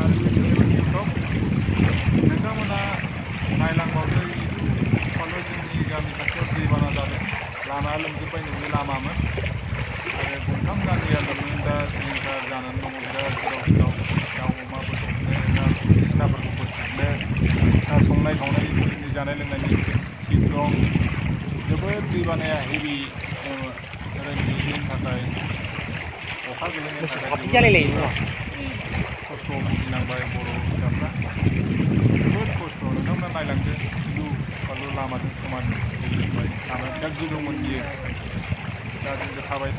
आरो बेबायदि उनाव नोंथांमोना नायलांबावदो खौनो जोंनि गामि खाथियाव दैबाना जादों लामा लोमजोब्बाय न'नि लामामोन आरो गंथाम गामिया लोमनो दा सिलिंखार जानानै दङ बिराद गोदाव सोराव दाउ अमा बोथोरनो ना बिसिनाफोरखौ बोथ्रोदनो ना संनाय खावनाय जोंनि जानाय लोंनायनि थिग दं जोबोद दैबानाया हेभि ओरैबायदिनि थाखाय अखा गैयैनि थाखाय खस्थ' भुगिनांबाय बर' फिसाफ्रा जोबोद खस्थ' नोंथांमोना नायलांदो गिलु बालु लामाजों समान दैजोबबाय लामाया बिराद गोजौमोन बियो दा जोंबो थाबाय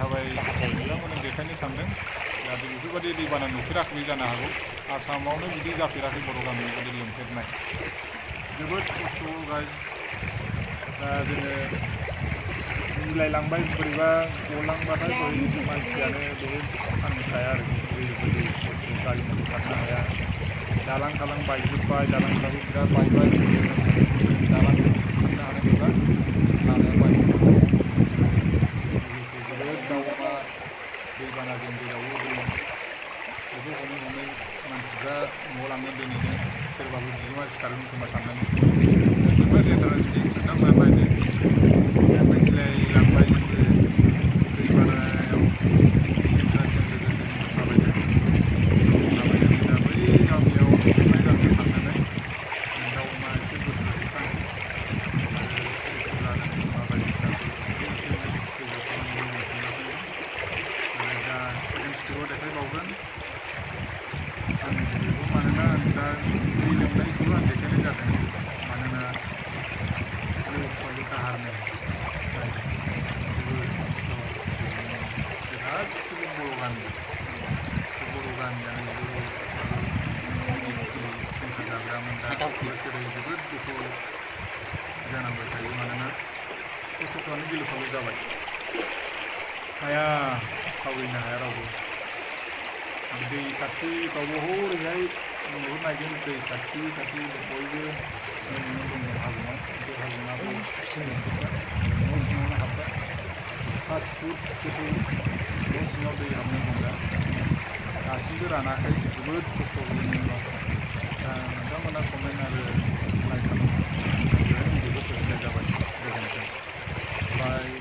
नोंथांमोननो देखायनो सानदों जाहाथे बेफोरबायदि दैबाना नुफेराखै जानो हागौ आसामावनो बिदि जाफेराखै बर' गामियाव बिदि लोमफेरनाय जोबोद खस्थ' गाइस दा जोङो गिलायलांबाय बोरैबा गलांबाथाय बोरै मानसियानो बेहाय थांखाया आरोखि ओरैबायदि खस्थ' गारि मथर खारनो हाया दालां खालां बायजोब्बाय दालांफ्राबो बिराद बायबाय दालांखौ थांनो हानाय नंला लामाया बायजोबबाय लोगोसे जोबोद दाउ अमा दैबानाजों दैयावबो दै बेखौ हमै मानसिफ्रा न'आव लांनो दोनैनो सोरबाबो बिगोमा सिखारगोन खोमा साननानै जोबोद इन्टारेस्टिं नोंथांमोना नायदो जोंबो गिलायलांबाय जोंबो दैबानायाव इन्टारेस्टजों लोगोसे जोंबो थाबायदों थाबायनानै दा बै गामियाव नुनाय गामियाव थांनानै दाउ अमा एसे बोथ्रोदहैखानोसै आरो बुस्थु जानो मुवा बायदिसिनाखौ एसे एनै सेजौ खालामनानै जों थांगासिनो दं आरो दा सेकेन्ड स्टेपाव देखायबावगोन आंनि भिडिअखौ मानोना आं दा दै लोमनायखौल' आं देखायनाय जादों मानोना गिलु बालु दाहारनो नायदों जोबोद खस्थ' भुगिनांदों बे गासिबो बर' गामि बे बर' गामियानो गिलु बालु मिनि खुसि संसार जाग्रामोन दा बोसोरै जोबोद दुखु जानांबाय थायो मानोना खस्थ'फ्रानो गिलु बालु जाबाय हाया थावरिनो हाया रावबो दै खाथिफ्रावबो हरैहाय नुहुरनायजों दै खाथि बयबो न' लुनानै दंमोन हागुङाव बे हागुङाबो लोमजोब्बाय न' सिङावनो हाबबाय 5 फुट गोथौ न' सिङाव दै हाबनानै दं दा दासिमबो रानाखै जोबोद खस्थ' बेनि उनाव दा नोंथांमोना कमेन्ट आरो लाइक खालामदो आं बेहाय भिडिअखौ फोजोबनाय जाबाय गोजोन्थों बाय